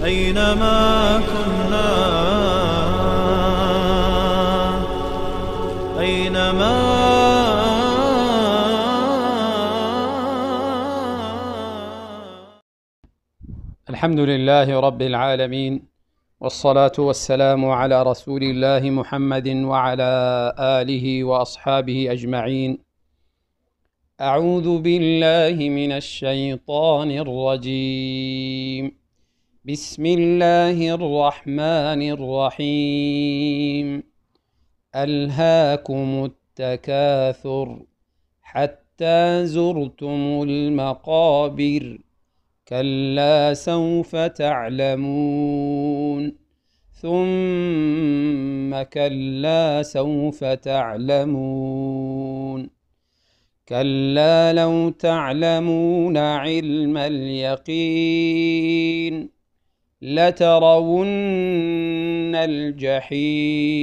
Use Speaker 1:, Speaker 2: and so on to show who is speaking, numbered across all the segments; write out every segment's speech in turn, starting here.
Speaker 1: أينما كنا، أينما.
Speaker 2: الحمد لله رب العالمين، والصلاة والسلام على رسول الله محمد وعلى آله وأصحابه أجمعين. أعوذ بالله من الشيطان الرجيم. بسم الله الرحمن الرحيم. ألهاكم التكاثر حتى زرتم المقابر، كلا سوف تعلمون، ثم كلا سوف تعلمون، كلا لو تعلمون علم اليقين لترون الجحيم،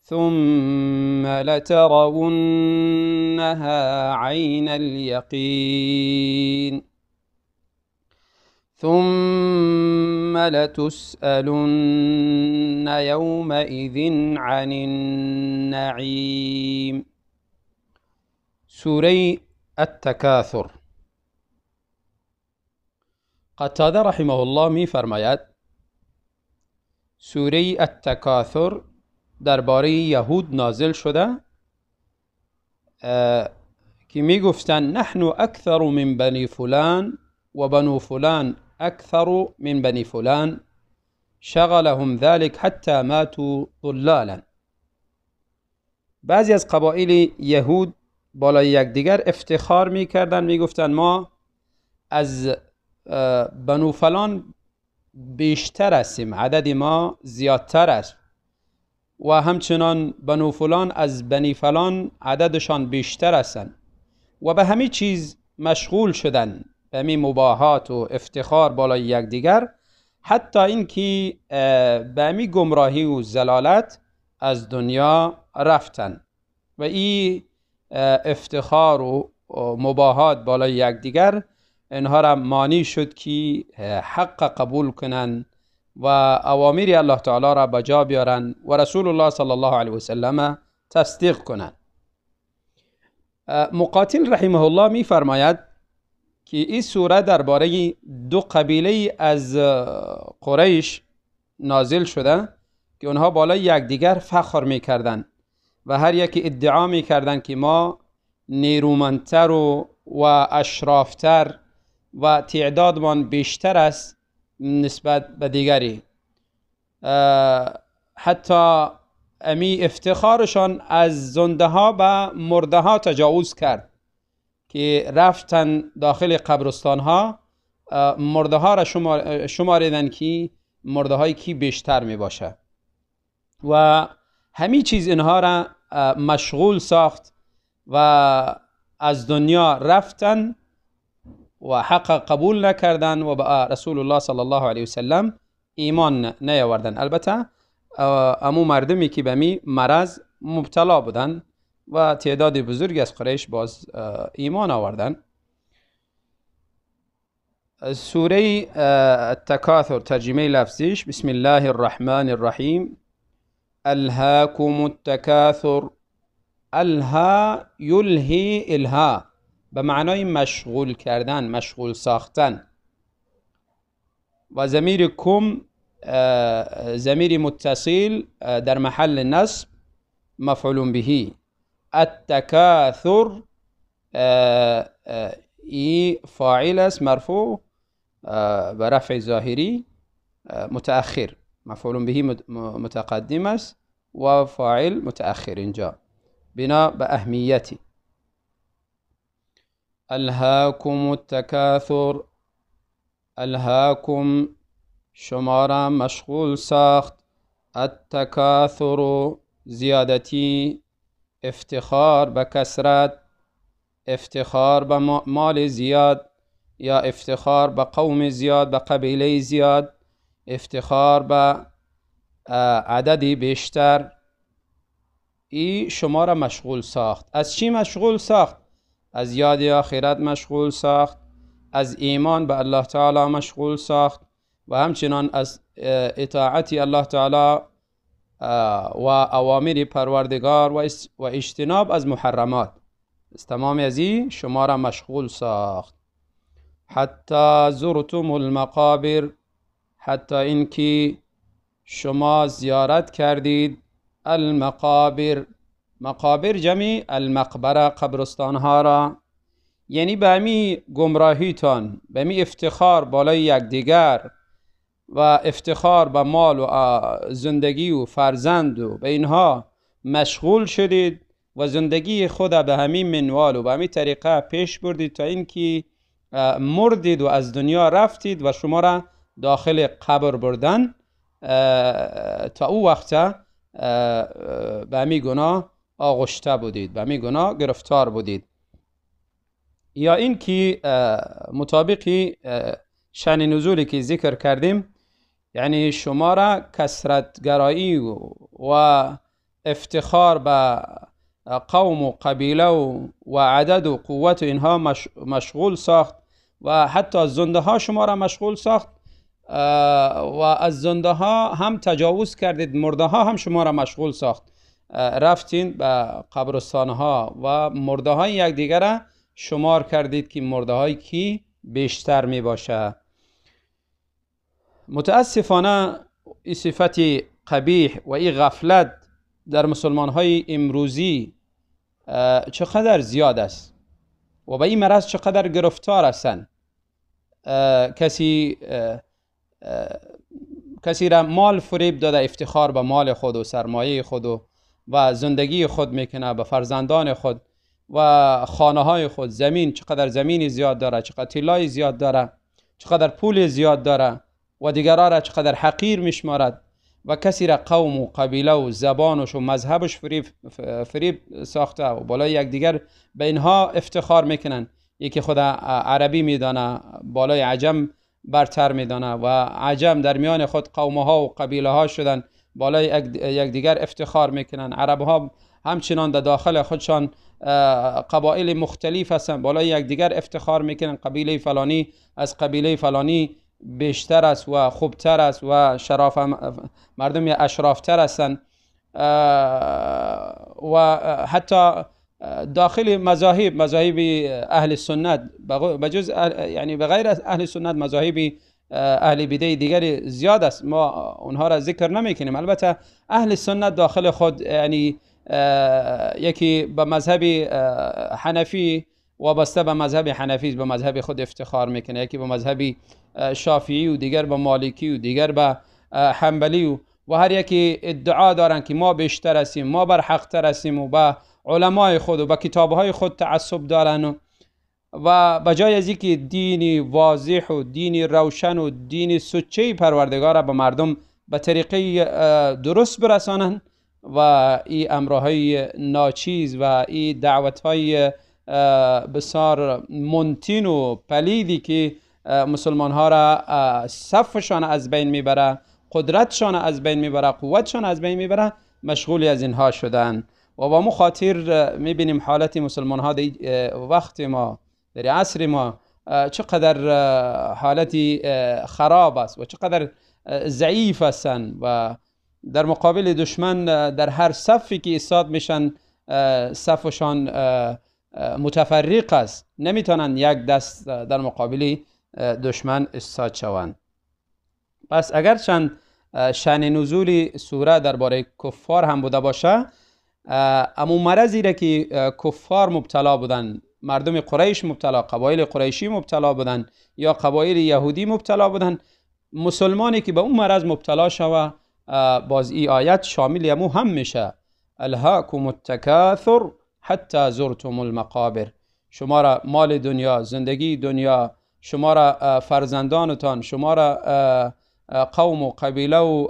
Speaker 2: ثم لترونها عين اليقين، ثم لتسألن يومئذ عن النعيم. سورة التكاثر. قتاده رحمه الله می فرماید سوره التکاثر درباره یهود نازل شده که می گفتند نحن اکثر من بنی فلان و بنو فلان اکثر من بنی فلان، شغلهم ذلك حتى ماتوا ضلالا. بعضی از قبایل یهود بالای یکدیگر افتخار میکردن، میگفتن ما از بنو فلان بیشتر هستیم، عدد ما زیادتر است، و همچنان بنو فلان از بنی فلان عددشان بیشتر هستند، و به همه چیز مشغول شدن، به همین مباهات و افتخار بالای یکدیگر، حتی اینکه به همین گمراهی و ضلالت از دنیا رفتن. و این افتخار و مباهات بالای یکدیگر اینها را مانی شد که حق قبول کنن و اوامر الله تعالی را بجا بیارن و رسول الله صلی الله علیه و سلم تصدیق کنن. مقاتل رحمه الله می فرماید که این سوره درباره دو قبیله از قریش نازل شده که اونها بالای یکدیگر فخر میکردن و هر یکی ادعا میکردن که ما نیرومندتر و اشرافتر و تعدادمان بیشتر است نسبت به دیگری. حتی امی افتخارشان از زنده ها به مرده ها تجاوز کرد که رفتن داخل قبرستان ها، مرده ها را شماریدن که مرده های کی بیشتر می باشه، و همین چیز اینها را مشغول ساخت و از دنیا رفتن و حق قبول نکردن و به رسول الله صلی الله علیه وسلم ایمان نیاوردن. البته امو مردمی که به می مرض مبتلا بودن و تعداد بزرگی از قریش باز ایمان آوردن. سوره التکاثر ترجمه لفظیش: بسم الله الرحمن الرحیم. الهاکم التکاثر. الها یلهی الها به معنای مشغول کردن، مشغول ساختن، و ضمیر کم ضمیر متصل در محل نصب مفعول به. التکاثر ای فاعل است، مرفوع به رفع ظاهری متأخر، مفعول به متقدم است و فاعل متأخر اینجا بنا به اهمیتی. الهاکم التکاثر. الهاکم شما را مشغول ساخت، التکاثر زیادتی، افتخار به کثرت، افتخار به مال زیاد یا افتخار به قوم زیاد، به قبیله زیاد، افتخار به عددی بیشتر. ای شما را مشغول ساخت. از چی مشغول ساخت؟ از یاد آخرت مشغول ساخت، از ایمان به الله تعالی مشغول ساخت، و همچنان از اطاعت الله تعالی و اوامر پروردگار و اجتناب از محرمات، از تمام از این شما را مشغول ساخت. حتی زرتم المقابر، حتی اینکه شما زیارت کردید المقابر، مقابر جمع المقبره، قبرستان ها را، یعنی به همی گمراهیتان، به همی افتخار بالای یکدیگر و افتخار به مال و زندگی و فرزند و به اینها مشغول شدید و زندگی خود به همین منوال و به همین طریقه پیش بردید تا اینکه مردید و از دنیا رفتید و شما را داخل قبر بردن. تا او وقت به همین گناه آغشته بودید، به همین گناه گرفتار بودید. یا اینکه مطابق شأن نزولی که ذکر کردیم، یعنی شما را کثرت‌گرایی و افتخار به قوم و قبیله و عدد و قوت و اینها مشغول ساخت و حتی زنده ها شما را مشغول ساخت و از زنده ها هم تجاوز کردید، مرده ها هم شما را مشغول ساخت. رفتین به قبرستان ها و مرده های یکدیگر را شمار کردید که مرده های کی بیشتر می باشه. متاسفانه این صفت قبیح و این غفلت در مسلمان های امروزی چقدر زیاد است و به این مرض چقدر گرفتار هستند. کسی را مال فریب داده، افتخار به مال خود و سرمایه خود و زندگی خود میکنه، به فرزندان خود و خانه های خود، زمین، چقدر زمین زیاد داره، چقدر طلای زیاد داره، چقدر پول زیاد داره و دیگران را چقدر حقیر میشمارد و کسی را قوم و قبیله و زبانش و مذهبش فریب ساخته و بالای یکدیگر به اینها افتخار میکنن. یکی خود عربی میدانه، بالای عجم برتر میدانه و عجم در میان خود قومها و قبیله ها شدن، بالای یکدیگر افتخار میکنن. عرب ها همچنان در داخل خودشان قبایل مختلف هستن، بالای یکدیگر افتخار میکنن. قبیله فلانی از قبیله فلانی بیشتر است و خوبتر است و شراف مردم اشرافتر هستند و حتی داخل مذاهب اهل سنت بجز، یعنی بغیر از اهل سنت مذاهب اهل بدع دیگر زیاد است، ما اونها را ذکر نمیکنیم. البته اهل سنت داخل خود، یعنی یکی به مذهب حنفی وابسته به مذهب حنفی به مذهب خود افتخار میکنه، یکی به مذهب شافعی و دیگر به مالکی و دیگر به حنبلی و هر یکی ادعا دارن که ما بیشتر هستیم، ما بر حق تر هستیم و به علمای خود و به کتابهای خود تعصب دارن و بجای از اینکه دینی واضح و دینی روشن و دین سچه پروردگار به مردم به طریقه درست برسانن و این امرهای ناچیز و این دعوتهای بسیار منتین و پلیدی که مسلمان ها را صفشان از بین میبره، قدرتشان از بین میبره، قوتشان از بین میبره، مشغولی از اینها شدن. و با مو خاطر میبینیم حالت مسلمان ها در وقت ما، در عصر ما چقدر حالتی خراب است و چقدر ضعیف هستند و در مقابل دشمن در هر صفی که ایستاد میشن صفشان متفرق است، نمیتونن یک دست در مقابل دشمن ایستاد شوند. پس اگر چند شأن نزول سوره درباره کفار هم بوده باشه، اما مرضی را که کفار مبتلا بودن، مردم قریش مبتلا، قبایل قریشی مبتلا بودن یا قبایل یهودی مبتلا بودن، مسلمانی که به اون مرض مبتلا شوه باز ای آیت شامل یمو هم میشه. الهاکم التکاثر حتی زرتم المقابر. شما را مال دنیا، زندگی دنیا، شما را فرزندانتان، شما را قوم و قبیله و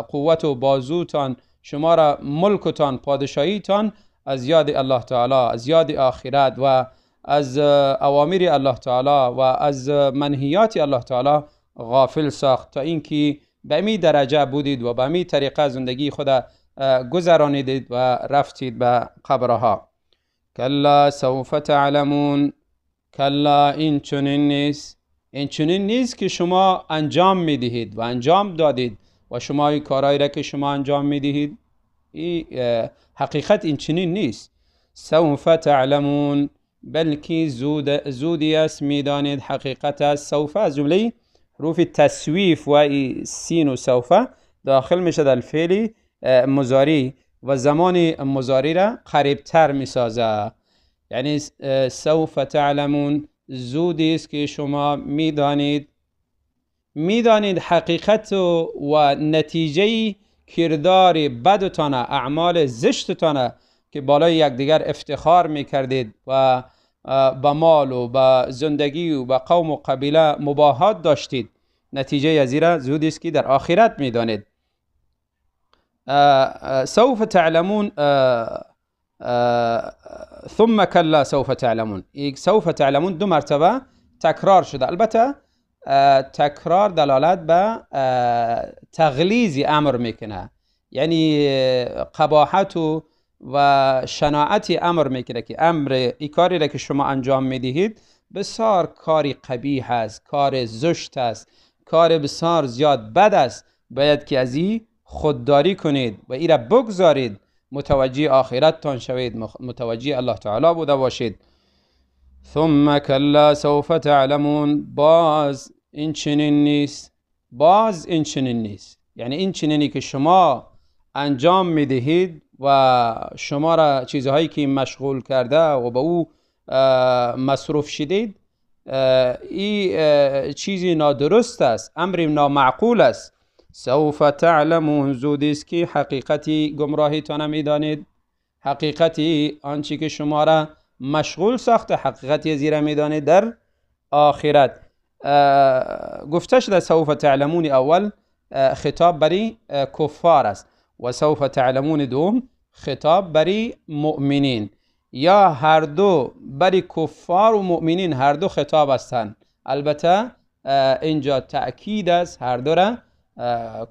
Speaker 2: قوت و بازوتان، شما را ملکتان، پادشاهیتان از یاد الله تعالی، از یاد آخرت و از اوامر الله تعالی و از منهیات الله تعالی غافل ساخت تا اینکه به می درجه بودید و به می طریقه زندگی خود گذرانیدید و رفتید به قبرها. کلا سوف تعلمون. کلا این چنین نیست، این چنین نیست که شما انجام میدهید و انجام دادید و شما این کارهایی را که شما انجام میدهید، این حقیقت این چنین نیست. سوف تعلمون، بلکه زودی است میدانید حقیقت است. سوف از جمله حروف تسویف و سین و سوف داخل میشه در فعل مضارع و زمان مضارع را قریبتر میسازه. یعنی سوف تعلمون، زودی است که شما میدانید، میدانید حقیقت و نتیجه کردار بدتان، اعمال زشتتان که بالای یکدیگر افتخار میکردید و به مال و به زندگی و به قوم و قبیله مباهات داشتید، نتیجه از را زودی است که در آخرت میدانید. سوف تعلمون ثم کلا سوف تعلمون. سوف تعلمون دو مرتبه تکرار شده. البته تکرار دلالت به تغلیظ امر میکنه، یعنی قباحت و شناعت امر میکنه که امر ای کاری را که شما انجام میدهید بسیار کاری قبیح است، کار زشت است، کار بسیار زیاد بد است، باید که از این خودداری کنید و ای را بگذارید، متوجه آخرتتان شوید، متوجه الله تعالی بوده باشید. ثم کلا سوف تعلمون، باز این چنین نیست، باز این چنین نیست. یعنی این چنینی که شما انجام میدهید و شما را چیزهایی که مشغول کرده و به او مصروف شدید، این چیزی نادرست است، امر نامعقول است. سوف تعلمون، زودی است که حقیقتی گمراهیتان میدانید، حقیقتی آنچه که شما را مشغول ساخته، حقیقتی زیرا میدانید در آخرت. گفته شده سوف تعلمون اول خطاب بری کفار است و سوف تعلمون دوم خطاب بری مؤمنین، یا هر دو بری کفار و مؤمنین، هر دو خطاب هستند. البته اینجا تأکید است، هر دو را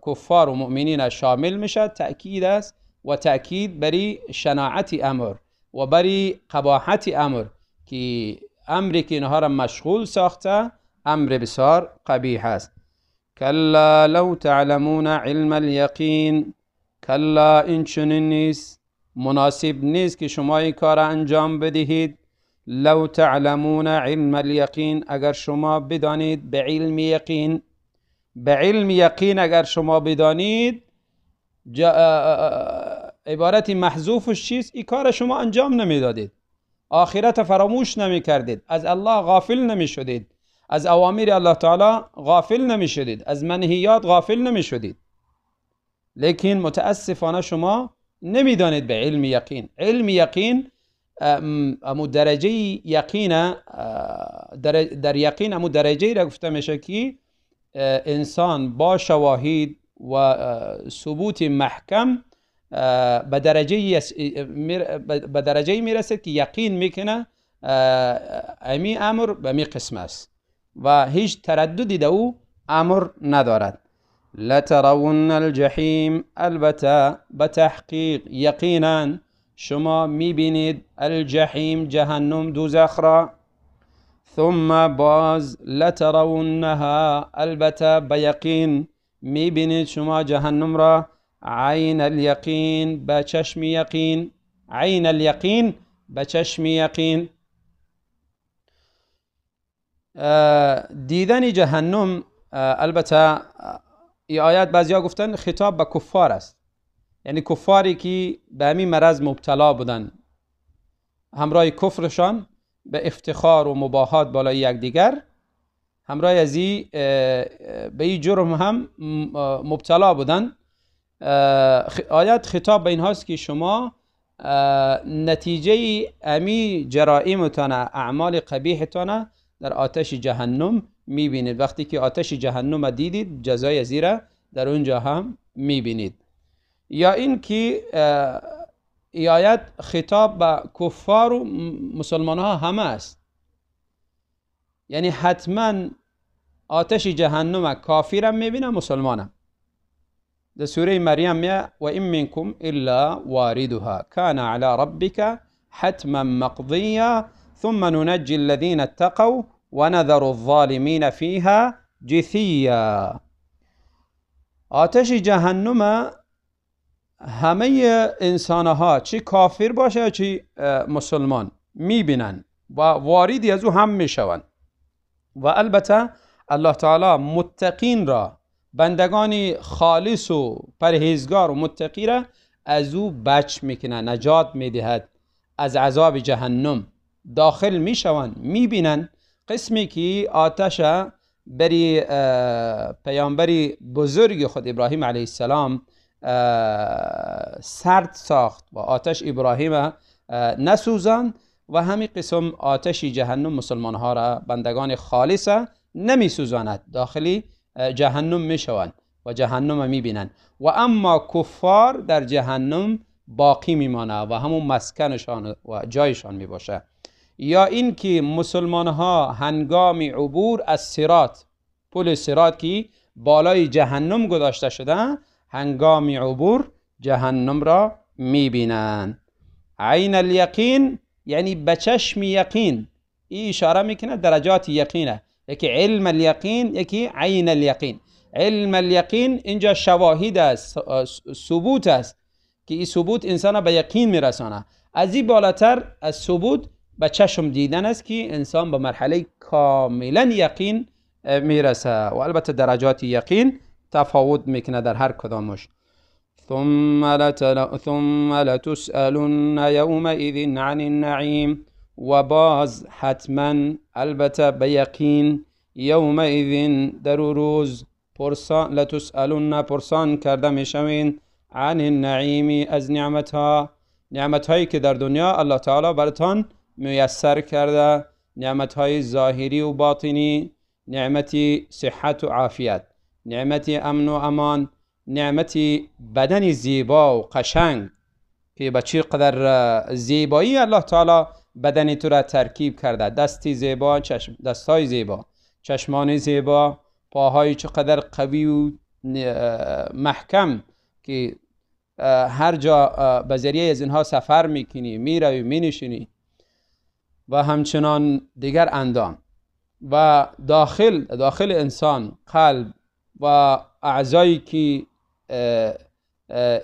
Speaker 2: کفار و مؤمنین شامل میشه، تأکید است و تأکید بری شناعت امر و بری قباحت امر که امری که اینها را مشغول ساخته امر بسیار قبیح است. کلا لو تعلمون علم الیقین، کلا این چنین نیست، مناسب نیست که شما این کار انجام بدهید. لو تعلمون علم الیقین، اگر شما بدانید به علم یقین، به علم یقین اگر شما بدانید، عبارت محذوفش چیست؟ این کار شما انجام نمیدادید، آخرت فراموش نمیکردید، از الله غافل نمیشدید، از اوامر الله تعالی غافل نمیشدید، از منهیات غافل نمیشدید. لیکن متاسفانه شما نمیدانید به علم یقین. علم یقین امو درجه یقین، در یقین امو درجه را گفته میشه که انسان با شواهد و ثبوت محکم به درجه میرسد که یقین میکنه امی امر به می قسم است و هیچ ترددی در او امر ندارد. لترون الجحیم، البته به تحقیق یقینا شما میبینید الجحیم جهنم دوزخ را. ثم باز لترونها، البته به یقین میبینید شما جهنم را. عین الیقین، به چشم یقین، عین الیقین به چشم یقین. دیدن جهنم، البته ای آیات بعضیا گفتن خطاب به کفار است، یعنی کفاری که به همین مرض مبتلا بودن، همراه کفرشان به افتخار و مباهات بالای یکدیگر، همراه از این به این جرم هم مبتلا بودن. آیات خطاب به این هاست که شما نتیجه امی جرائمتان، اعمال قبیحتان در آتش جهنم میبینید. وقتی که آتش جهنم دیدید، جزای زیرا در اونجا هم میبینید. یا این که آیت خطاب به کفار و مسلمان ها همه است، یعنی حتما آتش جهنم کافرم میبینه مسلمانم. در سوره مریم میه و این منکم الا واردها کان علی ربک حتما مقضیا ثم ننجی الذین اتقوا و نذر الظالمین فیها جثیا. آتش جهنم همه انسانها چه کافر باشه چه مسلمان میبینن و واردی از او هم میشوند. و البته الله تعالی متقین را، بندگان خالص و پرهیزگار و متقی را از او بچ میکنه، نجات میدهد از عذاب جهنم. داخل میشوند، میبینن قسمی که آتش بری پیامبری بزرگ خود ابراهیم علیه السلام سرد ساخت و آتش ابراهیم نسوزاند و همین قسم آتش جهنم مسلمان ها را، بندگان خالص نمی سوزاند، داخلی جهنم می شوند و جهنم می بینند. و اما کفار در جهنم باقی می مانه و همون مسکنشان و جایشان می باشه. یا اینکه مسلمان ها هنگام عبور از صراط، پل صراط که بالای جهنم گذاشته شده، هنگام عبور جهنم را می بینند. عین الیقین یعنی به چشم یقین، این اشاره میکنه درجات یقینه، یکی علم الیقین، یکی عین الیقین. علم الیقین اینجا شواهد است، ثبوت است که این ثبوت انسان به یقین میرسانه. از این بالاتر از ثبوت به چشم دیدن است که انسان به مرحله کاملا یقین میرسه. و البته درجات یقین تفاوت میکنه در هر کدامش. ثم لتسألن یومئذ عن النعیم. و باز حتما البته به یقین یومئذ در روز پرسان، لتسألن پرسان کرده میشوین، عن النعیم از نعمتها، نعمتهایی که در دنیا الله تعالی براتان میسر کرده، نعمتهای ظاهری و باطنی، نعمت صحت و عافیت، نعمت امن و امان، نعمت بدن زیبا و قشنگ که به چه قدر زیبایی الله تعالی بدن تو را ترکیب کرده، دستی زیبا، چشم، دستای زیبا، چشمان زیبا، پاهای چقدر قوی و محکم که هر جا به ذریعه از اینها سفر میکنی، میروی، مینشینی، و همچنان دیگر اندام و داخل انسان، قلب و اعضایی که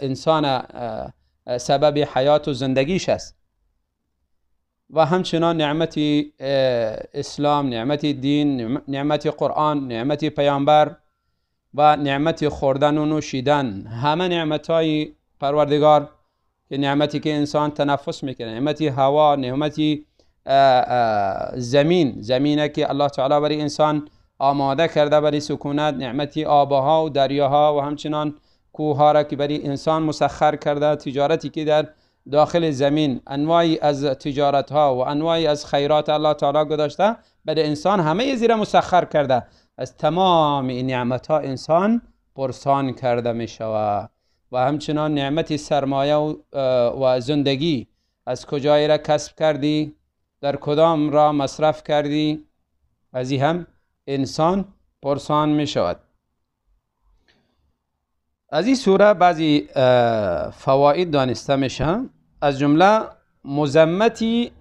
Speaker 2: انسان سبب حیات و زندگیش است. و همچنان نعمت اسلام، نعمت دین، نعمت قرآن، نعمت پیامبر و نعمت خوردن و نوشیدن، همه نعمتهای پروردگار که نعمتی که انسان تنفس میکنه، نعمت هوا، نعمت زمین، زمینه که الله تعالی برای انسان آماده کرده برای سکونت، نعمت آبها و دریاها و همچنان کوهها را که برای انسان مسخر کرده، تجارتی که در داخل زمین انواعی از تجارت ها و انواعی از خیرات الله تعالی گذاشته برای انسان، همه زیرا مسخر کرده. از تمام این نعمت ها انسان پرسان کرده می شود. و همچنان نعمت سرمایه و زندگی، از کجای را کسب کردی، در کدام را مصرف کردی، از این هم انسان پرسان می شود. از این سوره بعضی فواید دانسته میشه، از جمله مذمتی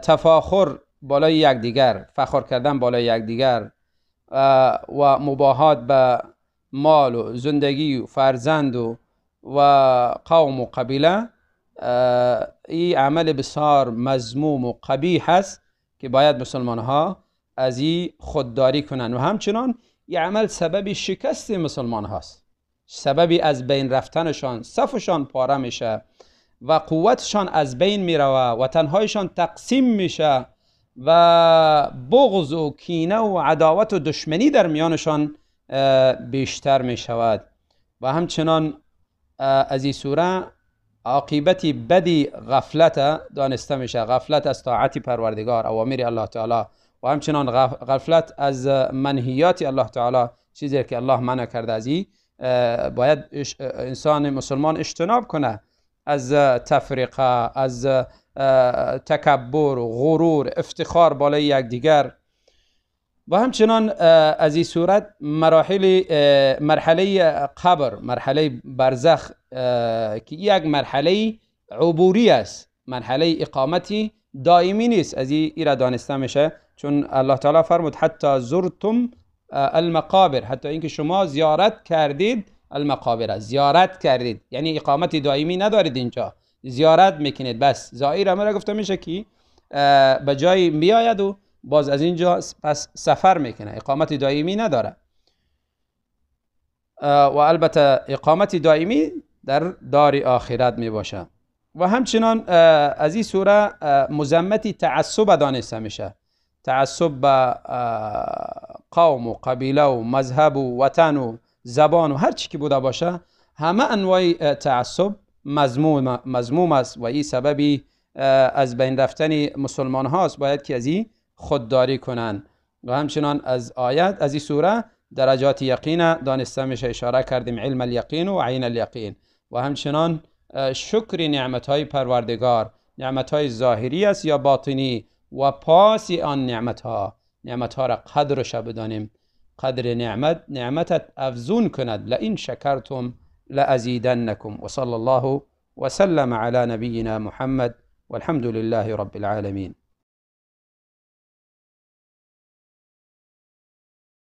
Speaker 2: تفاخر بالای یکدیگر، فخر کردن بالای یکدیگر و مباهات به مال و زندگی و فرزند و قوم و قبیله. این عمل بسیار مذموم و قبیح است که باید مسلمان ها از این خودداری کنند. و همچنان این عمل سبب شکست مسلمان هاست، سبب از بین رفتنشان، صفشان پاره میشه و قوتشان از بین میروه و تنهایشان تقسیم میشه و بغض و کینه و عداوت و دشمنی در میانشان بیشتر میشود. و همچنان از این سوره عاقبت بدی غفلت دانسته میشه، غفلت از طاعت پروردگار، اوامر الله تعالی، و همچنان غفلت از منهیات الله تعالی، چیزی که الله منع کرده از این باید انسان مسلمان اجتناب کنه، از تفریقه، از تکبر و غرور، افتخار بالای یکدیگر. و همچنان از این صورت مرحله قبر، مرحله برزخ که یک مرحله عبوری است، مرحله اقامتی دائمی نیست، از این را دانسته میشه. چون الله تعالی فرمود حتی زرتم المقابر، حتی اینکه شما زیارت کردید المقابر، زیارت کردید یعنی اقامت دائمی ندارید اینجا، زیارت میکنید بس. زائر امر گفته میشه که به جای میآید و باز از اینجا پس سفر میکنه، اقامت دائمی نداره. و البته اقامت دائمی در دار آخرت میباشه. و همچنان از این سوره مذمت تعصب دانسته میشه، تعصب به قوم و قبیله و مذهب و وطن و زبان و هر چی که بوده باشه، همه انواع تعصب مذموم است و این سببی از بین رفتن مسلمان هاست، باید که از این خودداری کنند. و همچنان از آیت از این سوره درجات یقین دانسته میشه، اشاره کردیم علم الیقین و عین الیقین. و همچنان شکر نعمت های پروردگار، نعمت های ظاهری است یا باطنی، و پاس آن نعمت ها، نعمت ها را قدرش بدانیم، قدر نعمت نعمتت افزون کند. لئن شکرتم لأزیدنکم. و صلی الله وسلم على نبینا محمد والحمد لله رب العالمین.